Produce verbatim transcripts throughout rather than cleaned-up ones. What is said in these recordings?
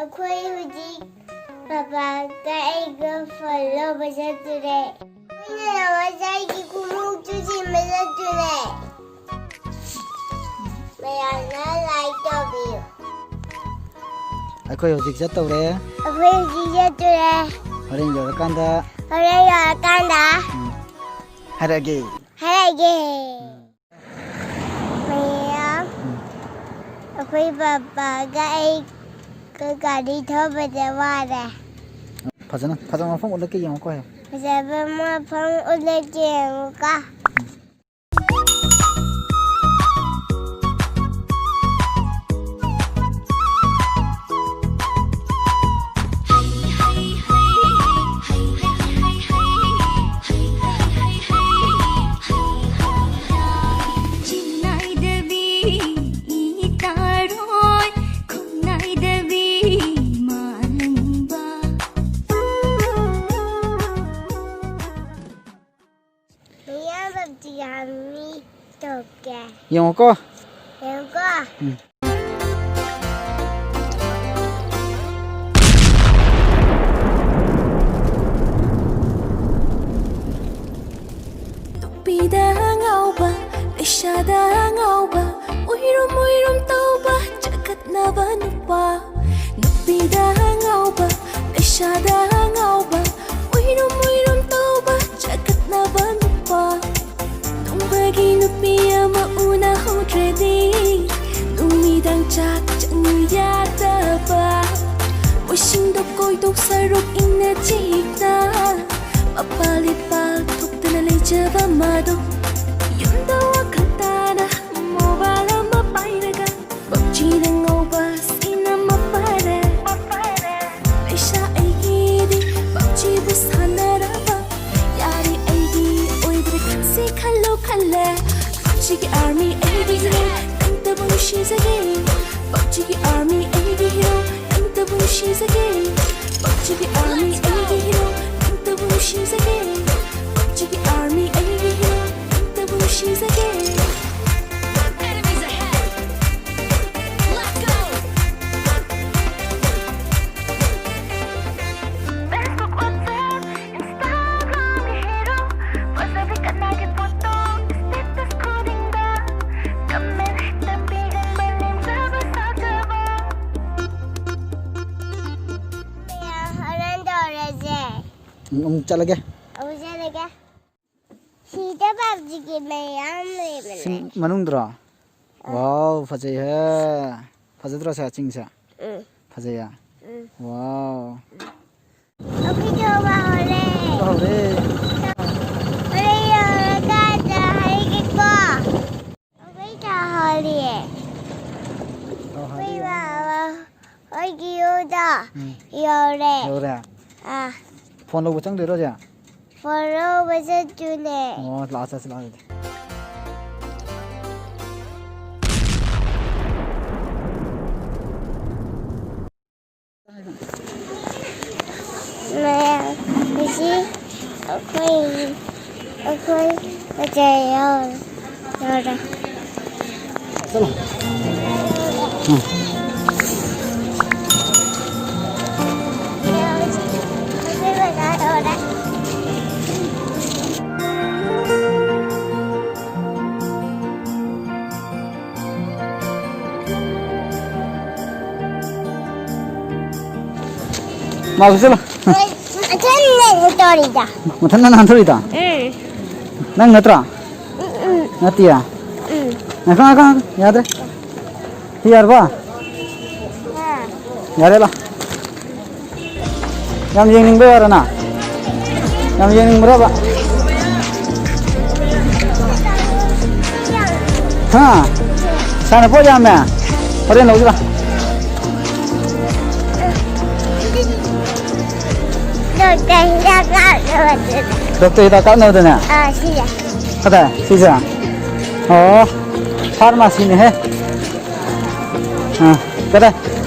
ꯑꯩꯈꯣꯏ ꯍꯧꯖꯤꯛ ꯕꯕꯥꯒ ꯑꯩꯒ ꯐꯣꯟ ꯂꯧꯕ ꯆꯠꯇꯨꯔꯦ꯫ ꯑꯩꯈꯣꯏꯅ ꯉꯁꯥꯏꯒꯤ ꯈꯣꯡꯎꯞꯇꯨ ꯁꯤꯟꯕ ꯆꯠꯇꯨꯔꯦ꯫ ꯃꯌꯥꯝꯅ ꯂꯥꯏꯛ ꯇꯧꯕꯤꯌꯨ꯫ ꯑꯩꯈꯣꯏ ꯍꯧꯖꯤꯛ ꯆꯠꯇꯧꯔꯦ꯫ ꯑꯩꯈꯣꯏ ꯍꯧꯖꯤꯛ ꯆꯠꯇꯨꯔꯦ꯫ ꯍꯣꯔꯦꯟ ꯌꯧꯔꯀꯥꯟꯗ꯫ ꯍꯣꯔꯦꯟ ꯌꯧꯔꯀꯥꯟꯗ꯫ ꯎꯝ꯫ ꯍꯥꯏꯔꯛꯑꯒꯦ꯫ ꯍꯥꯏꯔꯛꯑꯒꯦ꯫ ꯃꯌꯥꯝ, ꯎꯝ꯫ ꯑꯩꯈꯣꯏ ꯕꯕꯥꯒ ꯑꯩꯒ ꯒꯥꯔꯤ ꯊꯧꯕꯗ ꯋꯥꯔꯦ꯫ ꯐꯖꯅ, ꯐꯖꯕ ꯃꯐꯝ ꯎꯠꯂꯛꯀꯦ ꯌꯦꯡꯉꯨꯀꯣ ꯍꯦ꯫ ꯐꯖꯕ ꯃꯐꯝ ꯎꯠꯂꯛꯀꯦ ꯌꯦꯡꯉꯨꯀꯣ꯫ ꯆꯤꯡꯅꯥꯏꯗꯕꯤ ꯏ ꯇꯥꯔꯣꯏ, ꯈꯣꯡꯅꯥꯏꯗꯕꯤ ꯃꯥꯂꯪꯕ꯫ ꯃꯤꯌꯥꯝ ꯄꯞꯖꯤ ꯑꯥꯔꯃꯤ ꯇꯧꯒꯦ꯫ ꯌꯦꯡꯉꯨꯀꯣ꯫ ꯌꯦꯡꯉꯨꯀꯣ꯫ ꯎꯝ꯫ ꯅꯨꯄꯤꯗ ꯉꯥꯎꯕ, ꯂꯩꯁꯥꯗ ꯉꯥꯎꯕ, ꯎꯏꯔꯨꯝ ꯎꯏꯔꯨꯝ ꯇꯧꯕ, ꯆꯒꯠꯅꯕ ꯅꯨꯄꯥ꯫ ꯅꯨꯄꯤꯗ ꯉꯥꯎꯕ, ꯂꯩꯁꯥꯗ ꯉꯥꯎꯕ, ꯎꯏꯔꯨꯝ ꯎꯏꯔꯨꯝ ꯇꯧꯕ, ꯆꯒꯠꯅꯕ ꯅꯨꯄꯥ꯫ ꯅꯣꯡꯃꯒꯤ ꯅꯨꯄꯤ ꯑꯃ ꯎꯅꯍꯧꯗ꯭ꯔꯗꯤ ꯅꯨꯃꯤꯗꯥꯡ ꯆꯥꯛ ꯆꯪꯉꯨ ꯌꯥꯗꯕ꯫ ꯃꯣꯏꯁꯤꯡꯗꯣ ꯀꯣꯏꯗꯣꯛ ꯁꯔꯨꯛ ꯏꯪꯅ ꯆꯤꯛꯅ ꯃꯄꯥ ꯂꯤꯄꯥ ꯊꯣꯛꯇꯅ ꯂꯩꯖꯕ ꯃꯥꯗꯣ ꯌꯨꯝꯗ ꯋꯥꯈꯜ ꯇꯥꯅ ꯃꯣꯕꯥꯏꯜ ꯑꯃ ꯄꯥꯏꯔꯒ ꯄꯞꯖꯤꯗ ꯉꯥꯎꯕ ꯁꯤꯅ ꯃꯐꯔꯦ꯫ ꯂꯩꯁꯥ ꯑꯩꯒꯤꯗꯤ ꯄꯞꯖꯤꯕꯨ ꯁꯥꯟꯅꯔꯕ ꯌꯥꯔꯦ ꯑꯩꯒꯤ ꯑꯣꯏꯗ꯭ꯔꯦ ꯈꯟꯁꯤ ꯈꯜꯂꯨ ꯈꯜꯂꯦ꯫ ꯄꯞꯖꯤꯒꯤ ꯑꯥꯔꯃꯤ ꯑꯩꯒꯤ ꯍꯤꯔꯣ ꯅꯪꯇꯕꯨ ꯅꯨꯡꯁꯤꯖꯒꯦ꯫ ꯄꯞꯖꯤꯒꯤ ꯑꯥꯔꯃꯤ ꯑꯩꯒꯤ ꯍꯤꯔꯣ ꯅꯪꯇꯕꯨ ꯅꯨꯡꯁꯤꯖꯒꯦ꯫ ꯄꯞꯖꯤꯒꯤ ꯑꯥꯔꯃꯤ ꯑꯩꯒꯤ ꯍꯤꯔꯣ ꯅꯪꯇꯕꯨ ꯅꯨꯡꯁꯤꯖꯒꯦ꯫ ꯄꯞꯖꯤꯒꯤ ꯑꯥꯔꯃꯤ ꯑꯩꯒꯤ ꯍꯤꯔꯣ ꯑꯃꯨꯛ ꯆꯠꯂꯒꯦ꯫ ꯑꯃꯨꯛ ꯆꯠꯂꯒꯦ꯫ ꯁꯤꯗ ꯄꯞꯖꯤꯒꯤ ꯃꯌꯥꯝ ꯂꯩꯕꯅꯦ꯫ ꯁꯤ ꯃꯅꯨꯡꯗ꯭ꯔꯣ? ꯑꯥ꯫ ꯋꯥꯎ, ꯐꯖꯩꯍꯦ꯫ ꯐꯖꯗ꯭ꯔꯣ ꯁꯦ ꯆꯤꯡꯁꯦ? ꯎꯝ꯫ ꯐꯖꯩꯌꯦ? ꯎꯝ꯫ ꯋꯥꯎ꯫ ꯑꯩꯈꯣꯏ ꯌꯧꯕ ꯍꯧꯔꯦ꯫ ꯌꯧꯕ ꯍꯧꯔꯦ꯫ ꯍꯣꯔꯦꯟ ꯌꯧꯔꯀꯥꯟꯗ ꯍꯥꯏꯒꯦꯀꯣ꯫ ꯑꯩꯈꯣꯏ ꯇꯥꯍꯧꯔꯤꯌꯦ꯫ ꯑꯣ, ꯑꯩꯈꯣꯏ ꯍꯥꯏꯔꯛꯑꯣ꯫ ꯕꯥꯕꯥ ꯍꯣꯏꯒꯤ ꯌꯨꯝꯗ ꯎꯝ꯫ ꯌꯧꯔꯦ꯫ ꯌꯧꯔꯦ? ꯑꯥ꯫ ꯐꯣꯟ ꯂꯧꯕ ꯆꯪꯗꯣꯏꯔꯣ ꯍꯧꯖꯤꯛ? ꯐꯣꯟ ꯂꯧꯕ ꯆꯠꯇꯣꯏꯅꯦ꯫ ꯑꯣ, ꯂꯥꯛꯑꯣ, ꯆꯠꯁꯤ, ꯂꯥꯛꯑꯣ ꯑꯗꯨꯗꯤ꯫ ꯃꯌꯥꯝ, ꯉꯁꯤ ꯑꯩꯈꯣꯏ, ꯑꯩꯈꯣꯏ ꯕꯖꯥꯔ ꯌꯧꯔꯦ, ꯌꯧꯔꯦ꯫ ꯆꯠꯂꯣ꯫ ꯎꯝ꯫ ꯑꯩꯈꯣꯏ ꯕꯖꯥꯔ ꯌꯧꯔꯦ꯫ ꯃꯥ ꯆꯠꯂꯣ꯫ ꯃꯊꯟꯗ ꯅꯥꯟꯊꯣꯔꯛꯏꯗ꯫ ꯃꯊꯟꯗ ꯅꯥꯟꯊꯣꯔꯛꯏꯗꯣ? ꯎꯝ꯫ ꯅꯪ ꯅꯠꯇ꯭ꯔꯣ? ꯎꯝ, ꯎꯝ꯫ ꯅꯠꯇꯤꯌꯦ? ꯎꯝ꯫ ꯉꯥꯏꯈꯣ, ꯉꯥꯏꯈꯣ, ꯉꯥꯏꯈꯣ꯫ ꯌꯥꯗ꯭ꯔꯦ꯫ ꯁꯤ ꯌꯥꯔꯕꯣ? ꯍꯥ꯫ ꯌꯥꯔꯦ, ꯂꯥꯎ꯫ ꯌꯥꯝ ꯌꯦꯡꯅꯤꯡꯕꯩ ꯋꯥꯔꯣ ꯅꯪ? ꯌꯥꯝ ꯌꯦꯡꯅꯤꯡꯕ꯭ꯔꯕ? ꯍꯥ? ꯁꯥꯟꯅꯄꯣꯠ ꯌꯥꯝꯃꯦ? ꯍꯣꯔꯦꯟ ꯂꯧꯁꯤ ꯂꯥꯎ꯫ ꯗꯣꯛꯇꯔ ꯍꯤꯗꯥꯛ ꯀꯥꯞꯅꯕꯗꯨꯅꯦ꯫ ꯗꯣꯛꯇꯔ ꯍꯤꯗꯥꯛ ꯀꯥꯞꯅꯕꯗꯨꯅꯦ? ꯑꯥ, ꯁꯤꯁꯦ꯫ ꯀꯗꯥꯏ? ꯁꯤꯁꯦ? ꯑꯣ, ꯐꯥꯔꯃꯥꯁꯤꯅꯦꯍꯦ꯫ ꯑꯥ, ꯀꯗꯥꯏ?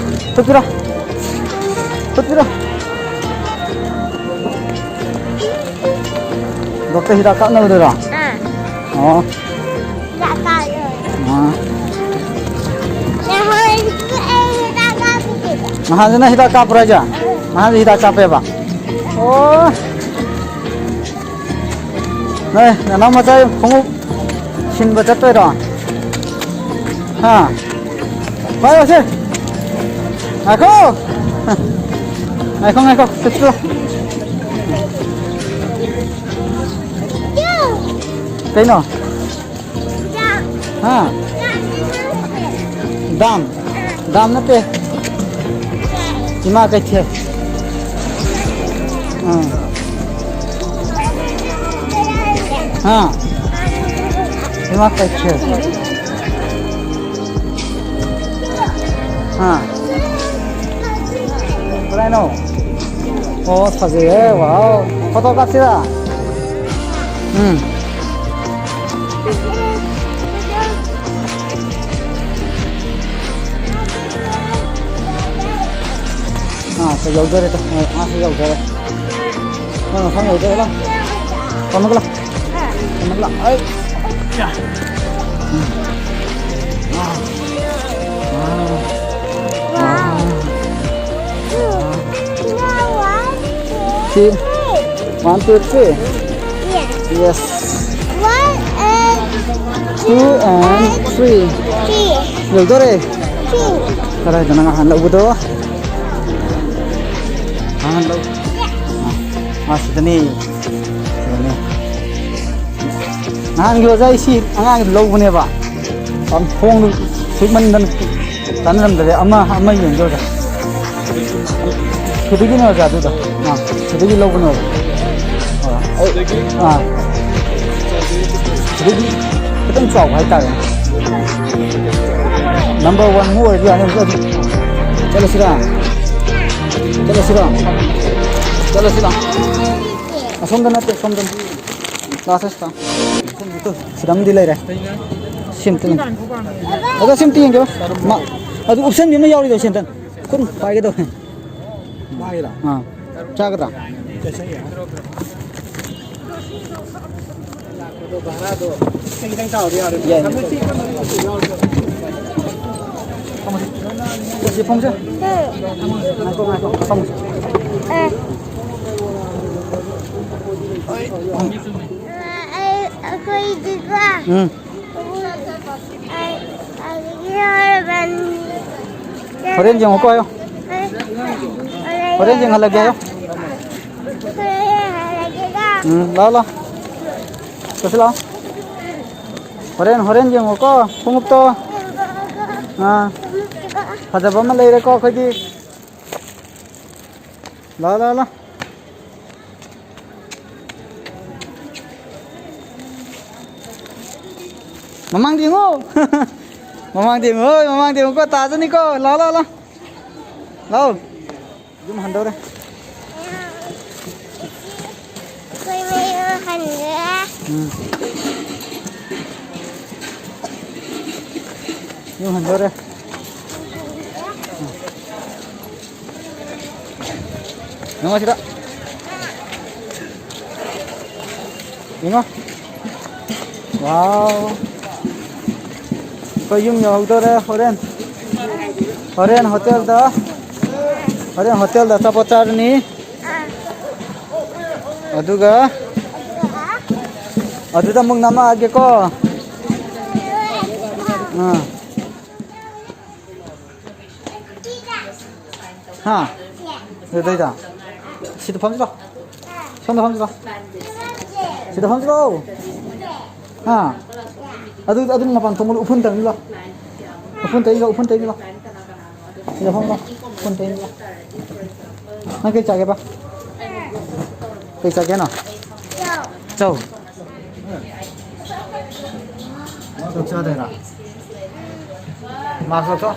ꯈꯨꯠ ꯄꯤꯔꯣ꯫ ꯈꯨꯠ ꯄꯤꯔꯣ꯫ ꯗꯣꯛꯇꯔ ꯍꯤꯗꯥꯛ ꯀꯥꯞꯅꯕꯗꯨꯔꯣ? ꯑꯥ꯫ ꯑꯣ꯫ ꯍꯤꯗꯥꯛ ꯀꯥꯞꯅꯕ꯫ ꯑꯥ꯫ ꯅꯍꯥꯟ ꯑꯩ ꯍꯤꯗꯥꯛ ꯀꯥꯞꯄꯤꯗꯦꯕ꯫ ꯅꯍꯥꯟꯁꯨ ꯅꯪ ꯍꯤꯗꯥꯛ ꯀꯥꯞꯄ꯭ꯔꯣ ꯍꯥꯏꯁꯦ? ꯑꯥ꯫ ꯅꯍꯥꯟꯁꯨ ꯍꯤꯗꯥꯛ ꯀꯥꯞꯄꯦꯕ? ꯑꯣ꯫ ꯅꯣꯏ ꯅꯅꯥꯎ ꯃꯆꯥ ꯈꯣꯡꯎꯞ ꯁꯤꯟꯕ ꯆꯠꯇꯣꯏꯔꯣ? ꯍꯥ? ꯄꯥꯏꯔꯣꯁꯦ꯫ ꯉꯥꯏꯈꯣ꯫ ꯉꯥꯏꯈꯣ, ꯉꯥꯏꯈꯣ꯫ ꯆꯠꯁꯤꯔꯣ꯫ ꯀꯩꯅꯣ? ꯍꯥ? ꯗꯥꯝ? ꯗꯥꯝ ꯅꯠꯇꯦ꯫ ꯏꯃꯥ ꯀꯩꯊꯦꯜ꯫ ꯑꯥ꯫ ꯍꯥ? ꯏꯃꯥ ꯀꯩꯊꯦꯜ꯫ ꯍꯥ? ꯀꯗꯥꯏꯅꯣ? ꯑꯣ, ꯐꯖꯩꯍꯦ, wow꯫ Photo ꯀꯥꯞꯁꯤꯔꯥ? ꯎꯝ꯫ ꯑꯥ, ꯁꯤ ꯌꯧꯗꯣꯔꯦ, ꯇꯣ꯫ ꯑꯥ, ꯁꯤ ꯌꯧꯗꯣꯔꯦ꯫ ꯅꯪ ꯃꯐꯝ ꯌꯧꯗꯣꯔꯦ, ꯂꯥꯎ꯫ ꯐꯝꯃꯒ ꯂꯥꯎ꯫ ꯐꯝꯃꯒ ꯂꯥꯎ꯫ ꯑꯩ꯫ ꯌꯥ꯫ ꯎꯝ꯫ ꯑꯥ꯫ ꯑꯥ꯫ ꯑꯥ꯫ ꯁꯤ꯫ One, two, three. Yes. One and two and three. Three. ꯌꯧꯗꯣꯔꯦ꯫ Three. ꯀꯗꯥꯏꯗꯅꯣ ꯉꯍꯥꯟ ꯂꯧꯕꯗꯣ? ꯉꯍꯥꯟ ꯂꯧ-, ꯑꯥ, ꯑꯥ, ꯁꯤꯗꯅꯦ꯫ ꯁꯤꯗꯅꯦ꯫ ꯅꯍꯥꯟꯒꯤ ꯑꯣꯖꯥ ꯑꯩ ꯁꯤ ꯑꯉꯥꯡꯒꯤꯗꯣ ꯂꯧꯕꯅꯦꯕ꯫ ꯊꯣꯡꯗꯨ ꯁꯨꯛꯃꯟꯗꯅ ꯆꯥꯟꯅꯔꯝꯗ꯭ꯔꯦ꯫ ꯑꯃ, ꯑꯃ ꯌꯦꯡꯒꯦ ꯑꯣꯖꯥ꯫ ꯁꯤꯗꯒꯤꯅꯦ ꯑꯣꯖꯥ ꯑꯗꯨꯗꯣ꯫ ꯑꯥ, ꯁꯤꯗꯒꯤ ꯂꯧꯕꯅꯦ ꯑꯣꯖꯥ꯫ ꯑꯥ, ꯑꯩ, ꯑꯥ꯫ ꯁꯤꯗꯒꯤ ꯈꯤꯇꯪ ꯆꯥꯎꯕ ꯍꯥꯏꯇꯥꯔꯦ꯫ Number one ꯃꯨꯛ ꯑꯣꯏꯔꯁꯨ ꯌꯥꯅꯤ꯫ ꯍꯧꯖꯤꯛ ꯑꯗꯨꯝ ꯆꯠꯂꯁꯤꯔꯥ? ꯆꯠꯂꯁꯤꯔꯣ? ꯆꯠꯂꯁꯤꯔꯣ? ꯑꯁꯣꯝꯗ ꯅꯠꯇꯦ, ꯑꯁꯣꯝꯗ꯫ ꯂꯥꯁ ꯑꯁꯤꯗ꯫ ꯁꯤꯗ ꯑꯃꯗꯤ ꯂꯩꯔꯦ꯫ ꯁꯤ ꯑꯝꯇ ꯌꯦꯡ-, ꯑꯗꯣ ꯁꯤ ꯑꯝꯇ ꯌꯦꯡꯒꯦꯔꯣ? ꯃꯥ-, ꯑꯗꯨ ꯎꯞꯁꯟꯕꯤ ꯑꯃ ꯌꯥꯎꯔꯤꯗꯣ ꯁꯤ ꯑꯝꯇ꯫ ꯈꯨꯠ ꯄꯥꯏꯒꯦ ꯇꯧꯋꯦ꯫ ꯃꯥꯒꯤꯔꯣ? ꯑꯥ꯫ ꯆꯥꯒꯗ꯭ꯔꯥ? ꯀꯩꯁꯨ ꯌꯥꯏ꯫ ꯌꯥꯏ꯫ ꯆꯠꯁꯤ, ꯐꯝꯁꯦ꯫ ꯉꯥꯏꯈꯣ, ꯉꯥꯏꯈꯣ, ꯐꯝꯁꯦ꯫ ꯑꯦ꯫ ꯑꯩ, ꯑꯩꯈꯣꯏꯗꯤꯀꯣ꯫ ꯎꯝ꯫ ꯑꯩ, ꯑꯩꯒꯤ ꯍꯣꯔꯦꯟ ꯌꯦꯡꯉꯨꯀꯣ ꯍꯥꯏꯌꯣ꯫ ꯍꯣꯔꯦꯟ ꯌꯦꯡꯍꯜꯂꯒꯦ ꯍꯥꯏꯌꯣ꯫ ꯍꯣꯔꯦꯟ ꯌꯦꯡꯍꯜꯂꯒꯦꯀꯣ꯫ ꯎꯝ, ꯂꯥꯛꯑꯣ, ꯂꯥꯛꯑꯣ꯫ ꯆꯠꯁꯤ ꯂꯥꯛꯑꯣ꯫ ꯍꯣꯔꯦꯟ, ꯍꯣꯔꯦꯟ ꯌꯦꯡꯉꯣꯀꯣ, ꯈꯣꯡꯎꯞꯇꯣ꯫ ꯑꯥ, ꯐꯖꯕ ꯑꯃ ꯂꯩꯔꯦꯀꯣ ꯑꯩꯈꯣꯏꯗꯤ꯫ ꯂꯥ, ꯂꯥ, ꯂꯥ꯫ ꯃꯃꯥꯡꯗ ꯌꯦꯡꯉꯣ꯫ ꯃꯃꯥꯡꯗ ꯌꯦꯡꯉꯣ, ꯍꯣꯏ, ꯃꯃꯥꯡꯗ ꯌꯦꯡꯉꯣꯀꯣ, ꯇꯥꯖꯅꯤꯀꯣ꯫ ꯂꯥ, ꯂꯥ, ꯂꯥ꯫ ꯂꯥꯎ꯫ ꯌꯨꯝ ꯍꯟꯗꯧꯔꯦ꯫ ꯑꯩꯈꯣꯏ ꯃꯌꯨꯝ ꯍꯟꯈ꯭ꯔꯦ꯫ ꯎꯝ꯫ ꯌꯨꯝ ꯍꯟꯗꯧꯔꯦ꯫ ꯎꯝ꯫ ꯌꯦꯡꯉꯣ ꯁꯤꯗ꯫ ꯌꯦꯡꯉꯣ꯫ ꯋꯥꯎ꯫ ꯑꯩꯈꯣꯏ ꯌꯨꯝ ꯌꯧꯍꯧꯗꯧꯔꯦ ꯍꯣꯔꯦꯟ꯫ ꯍꯣꯔꯦꯟ ꯍꯣꯇꯦꯜꯗ, ꯍꯣꯔꯦꯟ ꯍꯣꯇꯦꯜꯗ ꯑꯆꯥꯄꯣꯠ ꯆꯥꯔꯅꯤ꯫ ꯑꯗꯨꯒ ꯑꯗꯨꯗ ꯑꯃꯨꯛ ꯅꯝꯃꯛꯑꯒꯦꯀꯣ꯫ ꯑꯥ꯫ ꯍꯥ? ꯀꯩꯗꯧꯗꯣꯏꯗ? ꯁꯤꯗ ꯐꯝꯁꯤ ꯂꯥꯎ꯫ ꯁꯣꯝꯗ ꯐꯝꯁꯤ ꯂꯥꯎ꯫ ꯁꯤꯗ ꯐꯝꯁꯤ ꯂꯥꯎ꯫ ꯍꯥ? ꯑꯗꯨ, ꯑꯗꯨꯅ ꯃꯄꯥꯟ ꯊꯣꯡ ꯂꯣ-, ꯎꯐꯨꯟ ꯇꯩꯅꯤ ꯂꯥꯎ꯫ ꯎꯐꯨꯟ ꯇꯩꯅꯤ ꯂꯥꯎ, ꯎꯐꯨꯟ ꯇꯩꯅꯤ ꯂꯥꯎ꯫ ꯁꯤꯗ ꯐꯝ ꯂꯥꯎ꯫ ꯎꯐꯨꯟ ꯇꯩꯅꯤ ꯂꯥꯎ꯫ ꯅꯪ ꯀꯩ ꯆꯥꯒꯦꯕ? ꯀꯩ ꯆꯥꯒꯦ ꯍꯥꯏꯅꯣ? ꯆꯧ꯫ ꯆꯧ ꯆꯥꯗꯣꯏꯔꯣ? ꯃꯥꯛꯁ ꯂꯧꯊꯣꯛ꯫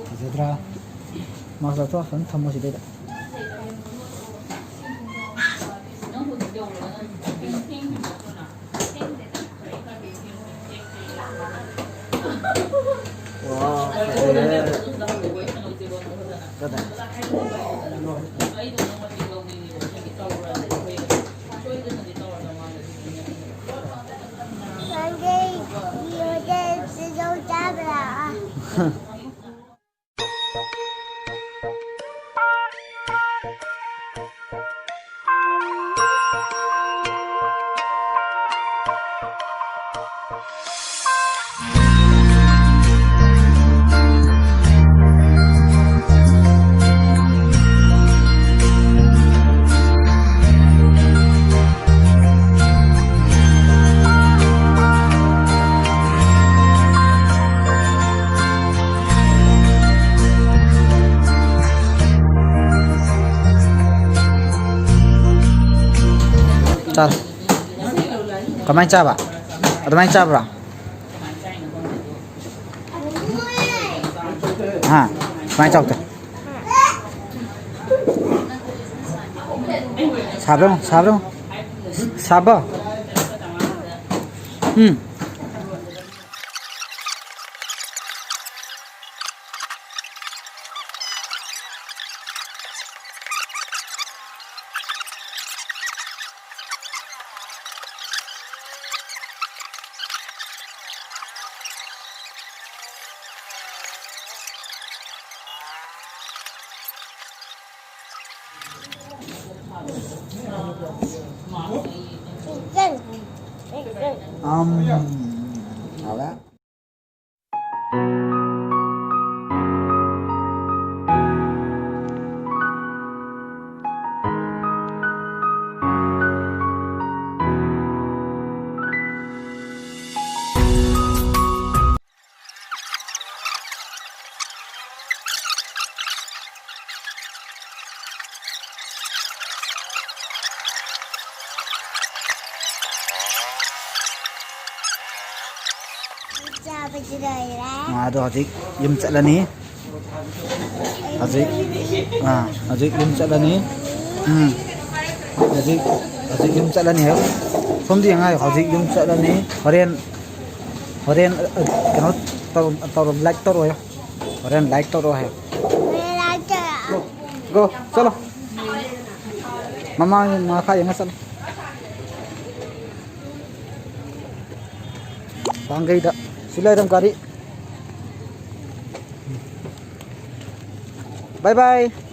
ꯐꯖꯗ꯭ꯔꯥ? ꯃꯥꯛꯁ ꯂꯧꯊꯣꯛ, ꯐꯖꯅ ꯊꯝꯃꯣ ꯁꯤꯗꯩꯗ꯫ ꯋꯥꯎ, ꯐꯖꯩꯌꯦ꯫ ꯀꯗꯥꯏ? ꯅꯪꯗꯤ ꯍꯣꯇꯦꯜ ꯄꯤꯖꯧ ꯆꯥꯕ ꯂꯥꯛꯑꯣ꯫ ꯆꯥꯔꯣ꯫ ꯀꯃꯥꯏꯅ ꯆꯥꯕ? ꯑꯗꯨꯃꯥꯏꯅ ꯆꯥꯕ꯭ꯔꯣ? ꯍꯥ? ꯀꯃꯥꯏꯅ ꯆꯥꯎꯗ? ꯁꯥꯕ꯭ꯔꯣ? ꯁꯥꯕ꯭ꯔꯣ? ꯁꯥꯕ? ꯎꯝ꯫ ꯎꯝ, ꯍꯥꯎꯔꯦ꯫ ꯆꯥꯕꯁꯨ ꯂꯣꯏꯔꯦ꯫ ꯑꯥ, ꯑꯗꯣ ꯍꯧꯖꯤꯛ ꯌꯨꯝ ꯆꯠꯂꯅꯤ꯫ ꯍꯧꯖꯤꯛ, ꯑꯥ, ꯍꯧꯖꯤꯛ ꯌꯨꯝ ꯆꯠꯂꯅꯤ꯫ ꯎꯝ꯫ ꯍꯧꯖꯤꯛ, ꯍꯧꯖꯤꯛ ꯌꯨꯝ ꯆꯠꯂꯅꯤ ꯍꯥꯏꯌꯣ꯫ ꯁꯣꯝꯗ ꯌꯦꯡꯉꯣ ꯍꯥꯏꯌꯣ꯫ ꯍꯧꯖꯤꯛ ꯌꯨꯝ ꯆꯠꯂꯅꯤ꯫ ꯍꯣꯔꯦꯟ, ꯍꯣꯔꯦꯟ, ꯑ, ꯀꯩꯅꯣ ꯇꯧꯔꯣ, ꯇꯧꯔꯣ, like ꯇꯧꯔꯣ ꯍꯥꯏꯌꯣ꯫ ꯍꯣꯔꯦꯟ like ꯇꯧꯔꯣ ꯍꯥꯏꯌꯣ꯫ ꯍꯣꯔꯦꯟ like ꯇꯧꯔꯣ꯫ Go, go, ꯆꯠꯂꯣ꯫ ꯃꯃꯥꯡ ꯃꯈꯥ ꯌꯦꯡꯉ ꯆꯠꯂꯣ꯫ ꯄꯥꯡꯒꯩꯗ꯫ ꯁꯤ ꯂꯩꯔꯝ ꯒꯥꯔꯤ꯫ Bye bye꯫